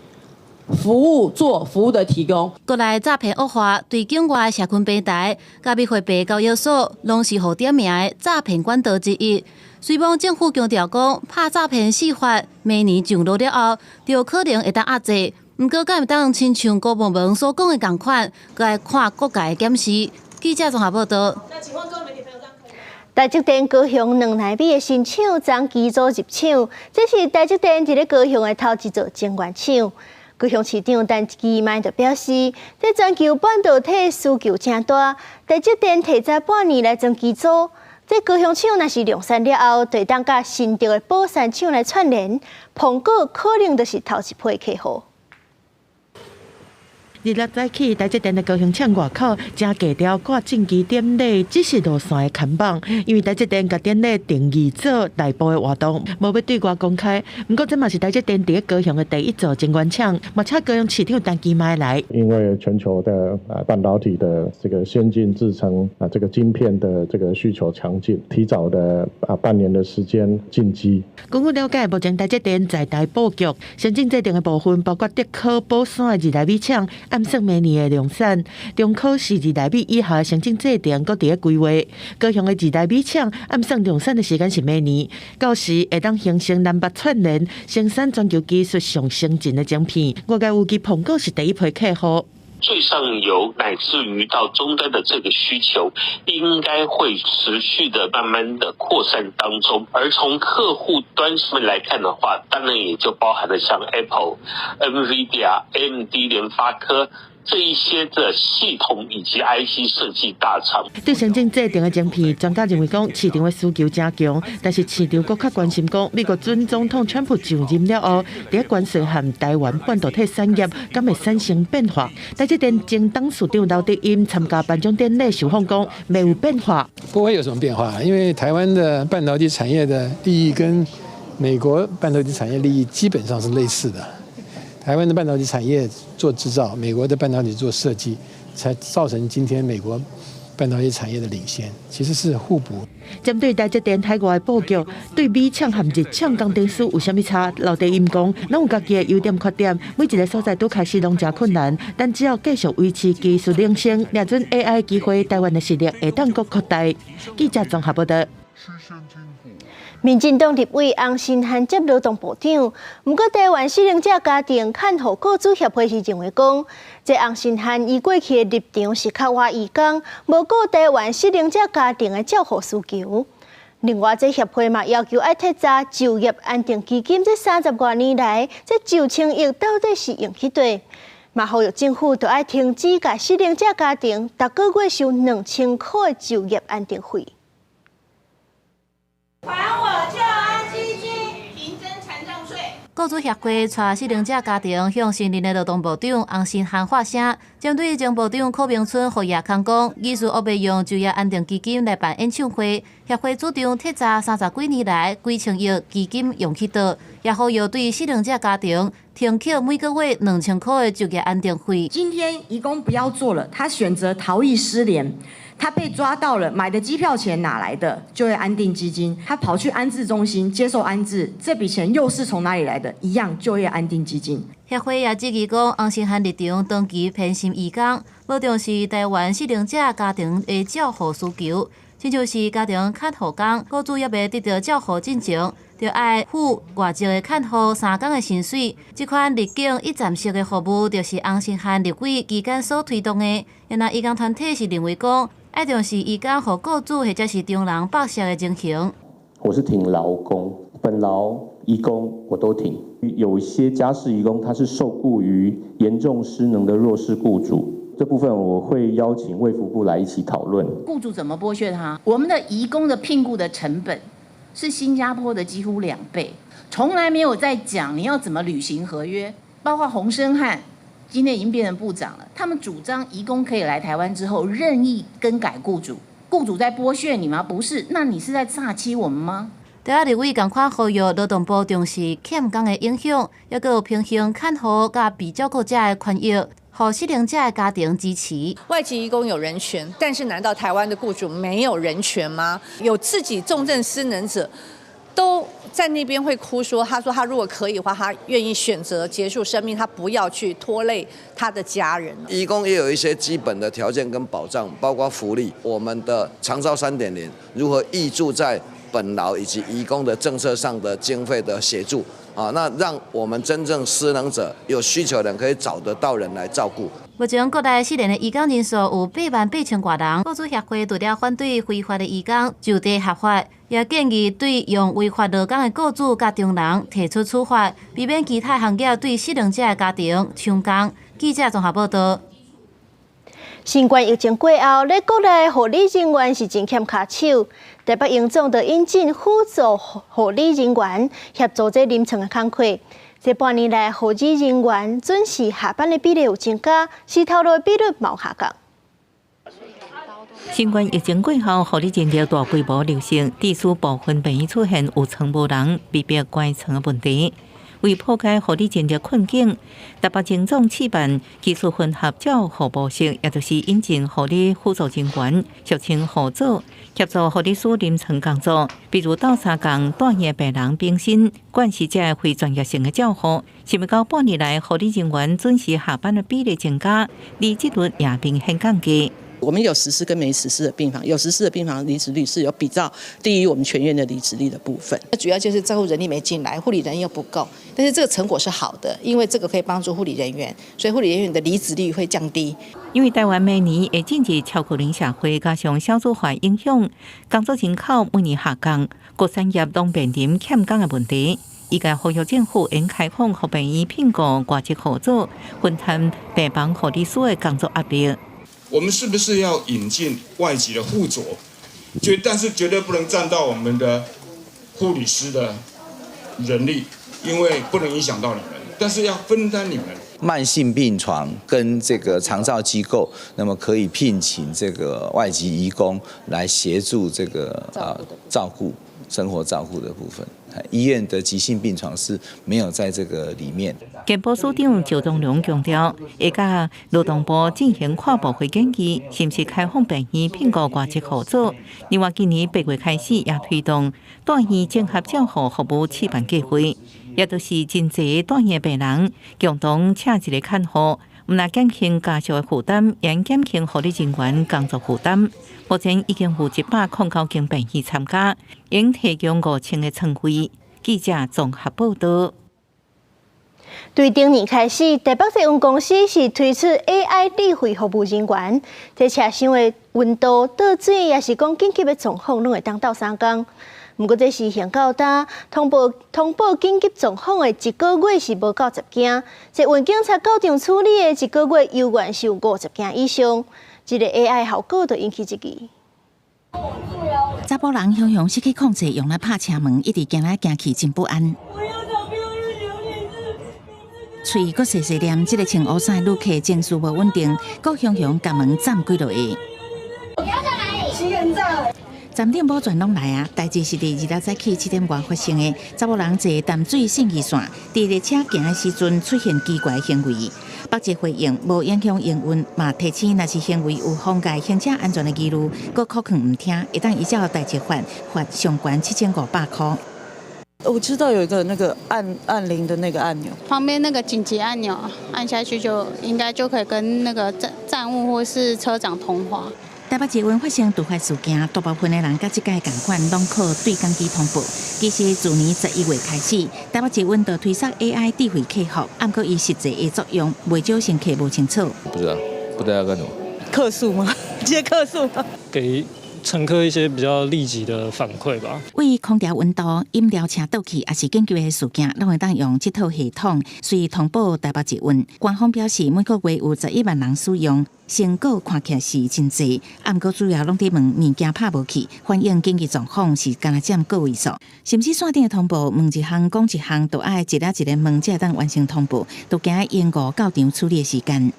服務做服務的提供？國內詐騙惡化，對境外社群平台、加密貨幣交易所，攏是予點名的詐騙管道之一。雖罔政府強調講，拍詐騙四法明年上路了後，就可能會當壓制。毋過，敢會當親像郭文文所講的仝款，閣愛看各界的檢視。記者綜合報道。台積電高雄2納米的新廠昨機組入廠，這是台積電佇咧高雄的頭一座晶圓廠。高雄市長陳其邁就表示，這全球半導體需求誠大，台積電提早半年來裝機組。這高雄廠若是量產了後，就會當佮新竹的寶山廠來串聯，蘋果可能就是頭一批客戶。二六早起，台積電的高雄廠外口誠低調掛進機典禮，只是路線的看板。因為台積電共典禮定義做內部的活動，無欲對外公開。毋過這嘛是台積電佇高雄的第一座晶圓廠，嘛請高雄市長陳其邁來。因為全球的半導體的這個先進製程啊，這個晶片的這個需求強勁，提早的半年的時間進機。根據了解，目前台積電在台布局先進製程的部分，包括竹科寶山的2納米廠。按算明年的量產，中科是2納米以下先進製程，閣佇咧規劃。高雄的2納米廠按算量產的時間是明年，到時會當形成南北串聯，生產全球技術上先進的晶片。外界預計蘋果是第一批客戶。最上游乃至於到終端的這個需求，應該會持續的慢慢的擴散當中。而從客戶端上面來看的話，當然也就包含了像 Apple、NVIDIA、AMD、聯發科這一些的系統以及 IC 設計大廠。對先進製程的晶片，專家認為講市場的需求誠強，但是市場閣較關心講，美國準總統川普上任了後，佇關稅和台灣半導體產業敢會產生變化？台積電前董事長劉德音參加頒獎典禮受訪講，沒有變化。不會有什麼變化，因為台灣的半導體產業的利益跟美國半導體產業利益基本上是類似的。台灣的半導體產業做製造，美國的半導體做設計，才造成今天美國半半導體產業的領先，其實是互補。針對台積電海外布局，對美廠和日廠工程師有啥物差？劉德音講，攏有家己的優點缺點，每一個所在拄開始攏誠困難，但只要繼續維持技術領先，抓準 AI 機會，台灣的實力會當閣擴大。記者綜合報道。民進黨立委洪申翰接勞動部長，毋過台灣失能者家庭看護雇主協會是認為講，這洪申翰伊過去的立場是較倚移工，無顧台灣失能者家庭的照護需求。另外，這協會嘛要求愛徹查就業安定基金這30外年來，這9千億到底是用去佗？嘛呼籲政府著愛停止共失能者家庭逐個月收2000箍的就業安定費。還我就安基金，停徵殘障稅。雇主協會帶失能者家庭向新任的勞動部長洪申翰發聲，針對前部長柯銘春予訛空講，疑似烏白用就業安定基金來辦演唱會，協會主張徹查30幾年來幾千億基金用去佗，也呼籲對失能者家庭停扣每個月2000箍的就業安定費。今天移工不要做了，他選擇逃逸失聯。他被抓到了，買的機票錢哪來的？就業安定基金。他跑去安置中心接受安置，這筆錢又是從哪裡來的？一樣就業安定基金。協會也質疑講，洪申翰立場長期偏心移工，無重視台灣失能者家庭的照護需求，親像是家庭看護工，雇主猶未得到照護進前，就愛付外籍的看護3工的薪水。這款入境一站式的服務，就是洪申翰立委期間所推動的。然而，移工團體是認為講，愛重視移工予雇主或者是中人剝削的情形。我是挺勞工，本勞移工我都挺。有一些家事移工，他是受雇於嚴重失能的弱勢雇主，這部分我會邀請衛福部來一起討論。雇主怎麼剝削他？我們的移工的聘僱的成本是新加坡的幾乎2倍，從來沒有在講你要怎麼履行合約，包括洪申翰。今天已經變成部長了。他們主張移工可以來台灣之後任意更改雇主，雇主在剝削你嗎？不是，那你是在詐欺我們嗎？台灣立委仝款呼籲勞動部重視欠工的影響，抑閣有平衡看護佮被照顧者的權益，予失能者的家庭支持。外籍移工有人權，但是難道台灣的雇主沒有人權嗎？有自己重症失能者都在那邊會哭說，他說他如果可以的話，他願意選擇結束生命，他不要去拖累他的家人。移工也有一些基本的條件跟保障，包括福利。我們的長照3.0如何挹注在本勞以及移工的政策上的經費的協助啊，那讓我們真正失能者有需求的人可以找得到人來照顧。目前國內失能的移工人數有8萬8千外人，雇主協會除了反對非法的移工就地合法，也建議對用違法勞工的雇主佮中人提出處罰，避免其他行業對失能者的家庭搶工。記者綜合報道。新冠疫情過後，咧國內護理人員是真欠跤手。台北榮總就引進輔助護理人員協助這臨床的工課。這半年來，護理人員準時下班的比例有增加，死頭路的比率嘛下降。新冠疫情過後，護理人員大規模流失，致使部分病院出現有床無人、被迫關床的問題。為破解護理人員困境，台北榮總試辦技術混合照護模式，也就是引進護理輔助人員，俗稱護佐，協助護理師臨床工作，比如鬥相共住院病人更新、關係這非專業性的照護。想欲到半年來，護理人員準時下班的比例增加，離職率也明顯降低。我們有實施跟沒實施的病房，有實施的病房離職率是有比較低於我們全院的離職率的部分。那主要就是照護人力沒進來，護理人員又不夠。但是這個成果是好的，因為這個可以幫助護理人員，所以護理人員的離職率會降低。因為台灣每年會進入超高齡社會，加上少子化影響，工作人口每年下降，各產業攏面臨欠工的問題。醫界呼籲政府應開放予病院聘僱外籍護佐，分擔病房護理師的工作壓力。我們是不是要引進外籍的護佐？但是絕對不能佔到我們的護理師的人力，因為不能影響到你們，但是要分擔你們。慢性病床跟這個長照機構，那麼可以聘請這個外籍移工來協助這個照顧。生活照護的部分。醫院的急性病床是沒有在這個裡面。健保署長趙東龍強調，會佮勞動部進行跨部會研議，是毋是開放病院聘僱外籍護佐？另外，今年8月開始也推動住院綜合照護服務試辦計劃，也就是真濟住院病人共同請一個看護，毋但減輕家屬的負擔，也減輕護理人員工作負擔。目前已經有109間病院參加，應提供5000個床位。記者綜合報道。對頂年開始，台北捷運公司是推出 AI 智慧服務人員，這車廂的溫度、倒水，抑是講緊急的狀況，攏會當鬥相共。毋過這是行到今通報緊急狀況的一個月是無夠10件，捷運警察到場處理的一個月猶原是有50件以上。這個 AI 效果就引起質疑。查埔人雄雄失去控制，用來拍車門，一直行來行去，真不安。喙閣細細念，這個穿烏衫的旅客情緒無穩定，閣雄雄共門佔幾落下。站長保全攏來啊！代誌是佇26早起7點外發生的。查某人坐淡水信義線，佇列車行的時陣出現奇怪行為。北捷回應無影響營運，嘛提醒若是行為有妨礙行車安全的疑慮，閣苦勸毋聽，會當依照代捷法罰上懸7500箍。我知道有一個那個按按鈴的那個按鈕，旁邊那個緊急按鈕按下去就應該就可以跟那個站站務或是車長通話。台北捷運發生突發事件，大部分的人佮這擺仝款，攏靠對講機通報。其實自年11月開始，台北捷運就推出 AI 智慧客服，毋過伊實際的作用，袂少乘客無清楚。不知道，不知道要幹什麼？客訴嗎？接客訴嗎？給乘客一些比較立即的反饋吧。為空調溫度、飲料車倒去，抑是緊急的事件，攏會當用這套系統隨通報台北捷運。官方表示，每個月有11萬人使用，成果看起來是真濟。毋過主要攏佇問物件拍無去，反映緊急狀況是干焦佔個位數。甚至線頂的通報，問一項講一項，都愛一个一个問，才會當完成通報，都驚延誤到場處理的時間。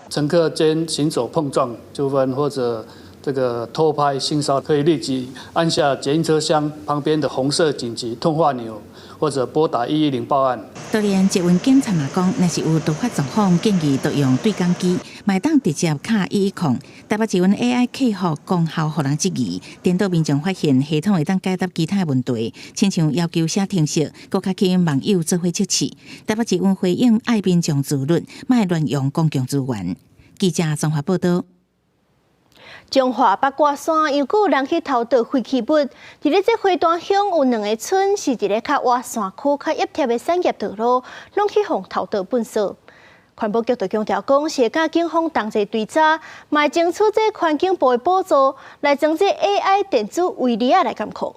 乘客間行走碰撞糾紛或者這個偷拍性騷擾，可以立即按下捷運車廂旁邊的紅色緊急通話鈕，或者撥打110報案。當然，捷運警察嘛講，若是有突發狀況，建議就用對講機，嘛會當直接敲110。台北捷運 AI 客服功效予人質疑，顛倒民眾發現系統會當解答其他問題，親像要求寫程式，閣較去網友做伙測試。台北捷運回應愛民眾自律，莫亂用公共資源。記者綜合報道。彰化八卦山又閣有人去偷倒廢棄物，佇咧這花壇鄉有兩个村是一个較倚山區、較壓貼的產業道路，攏去予偷倒糞埽。環保局就強調講，是會佮警方同齊追查，嘛會爭取這環境部的補助，來裝這 AI 電子圍籬仔來監控。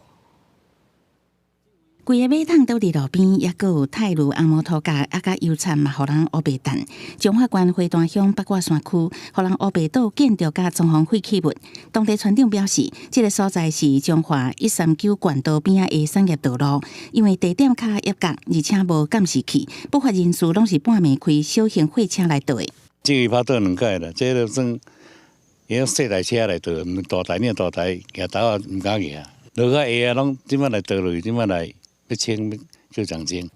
規个馬桶倒佇路邊，抑閣有泰魯紅毛塗甲，啊佮油漆嘛，予人烏白擲。彰化縣花壇鄉八卦山區，予人烏白倒建築佮裝潢廢棄物。當地村長表示，這个所在是彰化139縣道邊仔的產業道路，因為地點較狹窄，而且無監視器，不法人士攏是半暝開小型貨車來倒的。這個拍倒兩擺啦，這個算會用細台車來倒，毋大台你大台舉斗仔毋敢舉，落較下啊，攏這擺來倒落去，這擺來。欲清叫人清。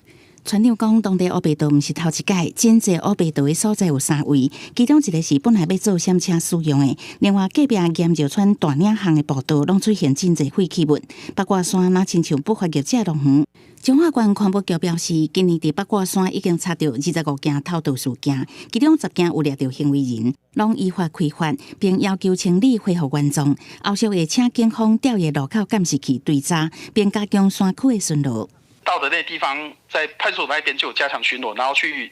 村長講，當地烏白倒毋是頭一擺，真濟烏白倒的所在有三位，其中一个是本來欲做閃車使用的，另外隔壁岩石村大嶺巷的步道攏出現真濟廢棄物，八卦山若親像不法業者樂園。彰化縣環保局表示，今年佇八卦山已經查著25件偷倒事件，其中10件有掠著行為人，攏依法開罰，並要求清理恢復原狀。後續會請警方調閱路口監視器追查，並加強山區的巡邏。到的那地方，在派出所那邊就有加強巡邏，然後去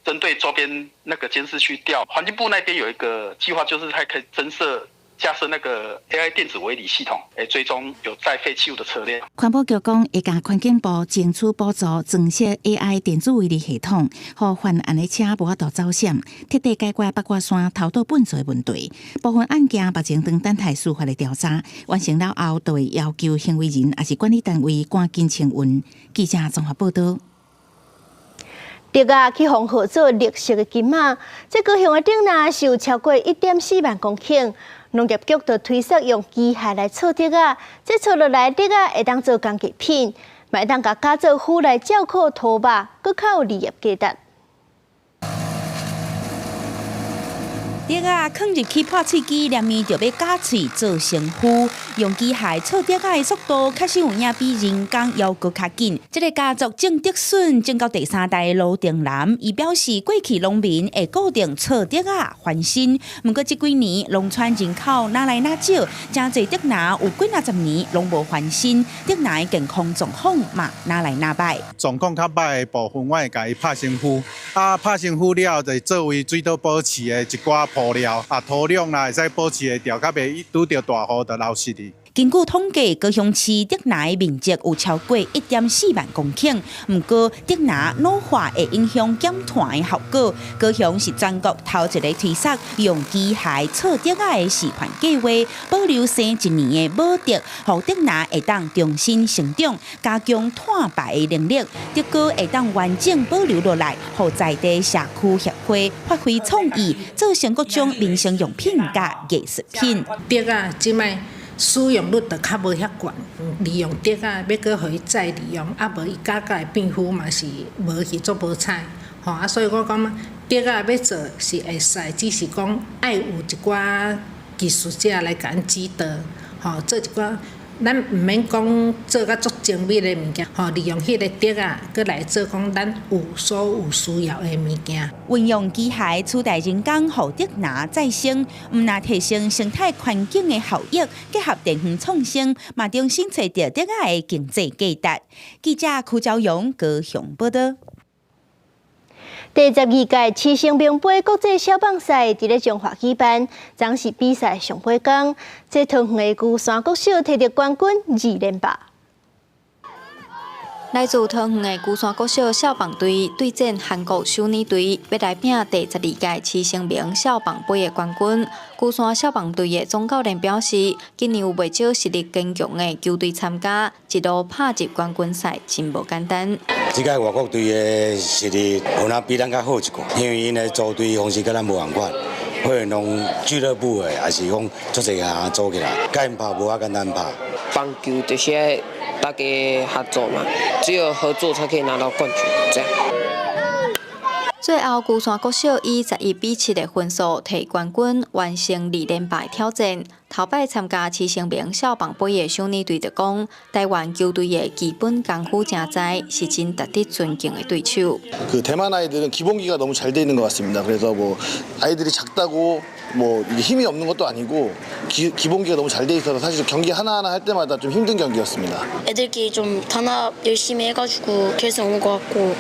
針對周邊那個監視區調。環境部那邊有一個計劃，就是它可以增設。加設那個 AI 電子圍籬系統，來追蹤有載廢棄物的車輛。環保局講，會共環境部爭取補助，裝設 AI 電子圍籬系統，予犯案的車無法度走閃，徹底解決八卦山偷倒糞埽的問題。部分案件目前正等待司法的調查，完成了後，就會要求行為人抑是管理單位趕緊清運。記者綜合報道。竹仔去予號做綠色的金仔，這高雄的頂若是有超過1.4萬公頃。農業局就推說用機械來锉竹仔，這锉落來竹仔會當做工藝品，嘛會當共加做糞來照顧土肉，閣較有利業價值。竹仔囥入去破碎機，連面就欲絞碎做成糞。用機械锉竹仔的速度，確實有影比人工猶閣較緊。這个家族種竹筍種到第三代的盧定南，伊表示過去農民會固定锉竹仔翻身，毋過這幾年農村人口愈來愈少，誠濟竹林有幾若十年攏無翻身，竹林的健康狀況嘛愈來愈䆀。狀況較䆀的部分，我會共伊拍成糞，啊，拍成糞了後，就作為水土保持的一寡鋪料，啊，土壤啦會使保持會著，較袂拄著大雨就流失去。根據統計，高雄市竹林的面積有超過1.4萬公頃，毋過竹林老化會影響減碳的效果。高雄是全國頭一个推捒用機械锉竹仔的示範計劃，保留生一年的母竹，予竹林會當重新成長，加強碳排的能力。竹篙會當完整保留落來，予在地社區協會發揮創意，做成各種民生用品佮藝術品。竹仔這擺使用率就較無遐懸，利用竹仔欲閣予伊再利用，啊無伊絞甲會變糞嘛是無去足無彩，吼啊！所以我感覺竹仔欲做是會使，只是講愛有一寡技術者來共咱指導，吼做一寡，咱毋免講做甲足精密的物件，吼利用彼个竹仔，閣來做講咱有所有需要的物件。運用機械取代人工，予竹林再生，毋但提升生態環境的效益，結合地方創生，嘛重新揣著竹仔的經濟價值。記者柯昭陽高雄報導。第十二屆獅生明杯國際少棒賽佇咧彰化舉辦，昨是比賽上尾工，這桃園的龜山國小提著冠軍二連霸。來自桃園的龜山國小少棒隊對戰韓國首爾隊，欲來拚第十二屆獅生明少棒杯的冠軍。龜山少棒隊的總教練表示，今年有袂少實力堅強的球隊參加，一路拍入冠軍賽真無簡單。這屆外國隊的實力有若比咱較好一寡，因為𪜶的組隊方式佮咱無仝款，可能攏俱樂部的，抑是講足濟個人組起來，共𪜶拍無遐簡單拍。棒球就是愛大家合作嘛，只有合作才可以拿到冠軍，這樣。最後，龜山國小以11比7的分數提冠軍，完成二連敗挑戰。頭擺參加獅生明少棒杯的首爾隊就講，台灣球隊的基本功夫誠在，是真值得尊敬的對手。 그 대만 아이들은 기본기가 너무 잘 돼 있는 것 같습니다. 그래서 뭐 아이들이 작다고 뭐 힘이 없는 것도 아니고 기, 기본기가 너무 잘 돼 있어서 사실 경기 하나하나 할 때마다 좀 힘든 경기였습니다. 애들끼리 좀 단합 열심히 해가지고 결승 온 것 같고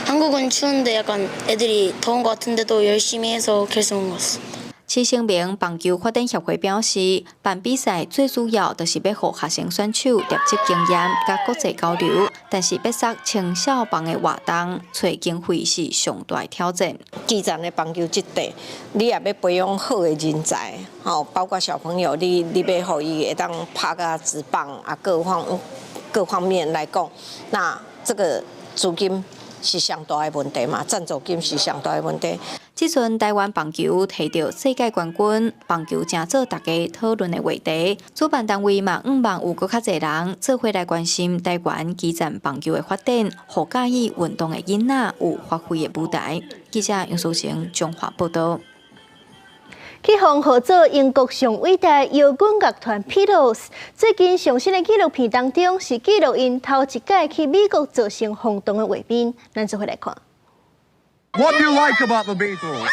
한국은 추운데 약간 애들이 더운 것 같은데도 열심히 해서 결승 온 것 같습니다. 獅生明棒球發展協會表示，辦比賽最主要就是欲予學生選手累積經驗佮國際交流，但是欲捒青少棒的活動，揣經費是上大的挑戰。基層的棒球這塊，你也欲培養好的人才，吼，包括小朋友，你欲予伊會當拍甲職棒啊，各方面來講，那這個資金是上大的問題嘛，贊助金是上大的問題。這陣台灣棒球提著世界冠軍，棒球成做大家討論的話題。主辦單位嘛，向望有閣較濟人做伙來關心台灣基層棒球的發展，予佮意運動的囡仔有發揮的舞台。記者楊淑成彰化報導。去予號做英國上偉大搖滾樂團 Beatles，最近上新的紀錄片當中是記錄𪜶頭一擺去美國造成轟動的畫面，咱做伙來看。 What do you like about the Beatles?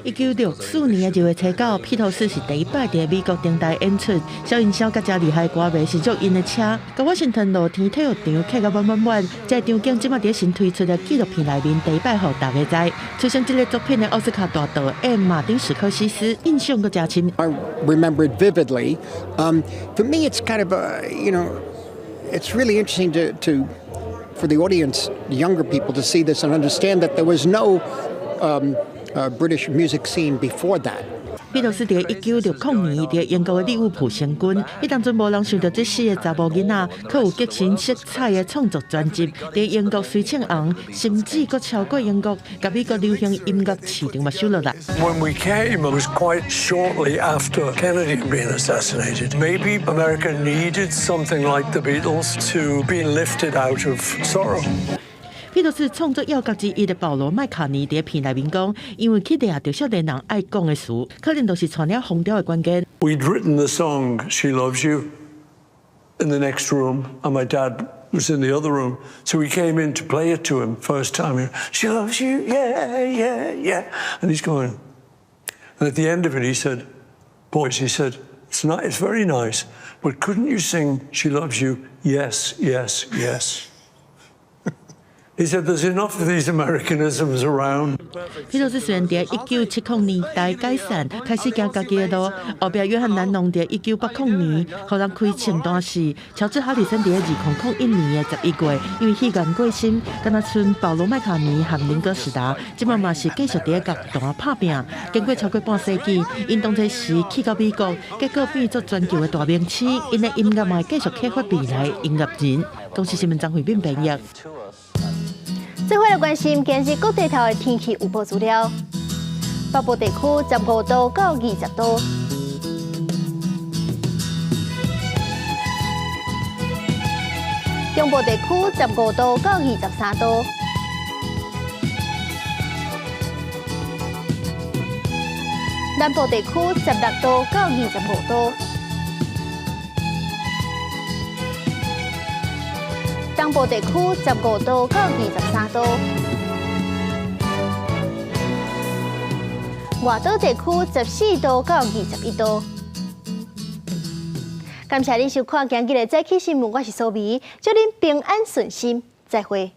1964年的2月初9，披頭士是第一擺佇美國登台演出，小音響佮誠厲害歌迷是足𪜶的車，共華盛頓露天體育場客甲滿滿滿。這個場景這馬佇新推出的紀錄片內面第一擺予大家知。出生這个作品的奧斯卡大導演馬丁史柯西斯印象閣誠深。 I remember it vividly. For me, it's kind of a, it's really interesting for the audience, the younger people, to see this and understand that there was no British music scene before that. 披頭士佇1960年佇英國的利物浦成軍，彼當陣無人想著這四个查某囡仔，閣有革新色彩的創作專輯，佇英國隨唱紅，甚至閣超過英國，共美國流行音樂市場嘛收落來。 When we came, it was quite shortly after Kennedy had been assassinated. Maybe America needed something like the Beatles to be lifted out of sorrow. 披頭士創作要角之一的保羅麥卡尼佇片內面講，因為去掠著少年人愛講的詞，可能就是帶領風潮的關鍵。 We'd written the song "She Loves You" in the next room, and my dad was in the other room. So we came in to play it to him first time. "She loves you, yeah." And he's going. And at the end of it, he said, "Boys," he said, "it's not, it's very nice, but couldn't you sing 'She Loves You'? Yes." He said, "There's enough of these Americanisms around." 披頭士雖然佇1970年代解散，開始行家己的路，後壁約翰蘭農佇1980年，予人開清單時，喬治哈里森佇2001年的11月，因為肺癌過身，敢若賰保羅麥卡尼和林哥史達，這擺嘛是繼續佇樂壇拍拚。經過超過半世紀，𪜶當初時去到美國，結果變做全球的大明星，𪜶的音樂嘛會繼續啟發未來音樂人。公視新聞張惠敏編譯。做伙來關心今日各地頭的天氣預報資料。北部地區15度到20度，中部地區15度到23度，南部地區16度到25度。東部地區15度到23度，外島地區14度到21度。感謝您收看今日的早起新聞，我是蘇美，祝您平安順心，再會。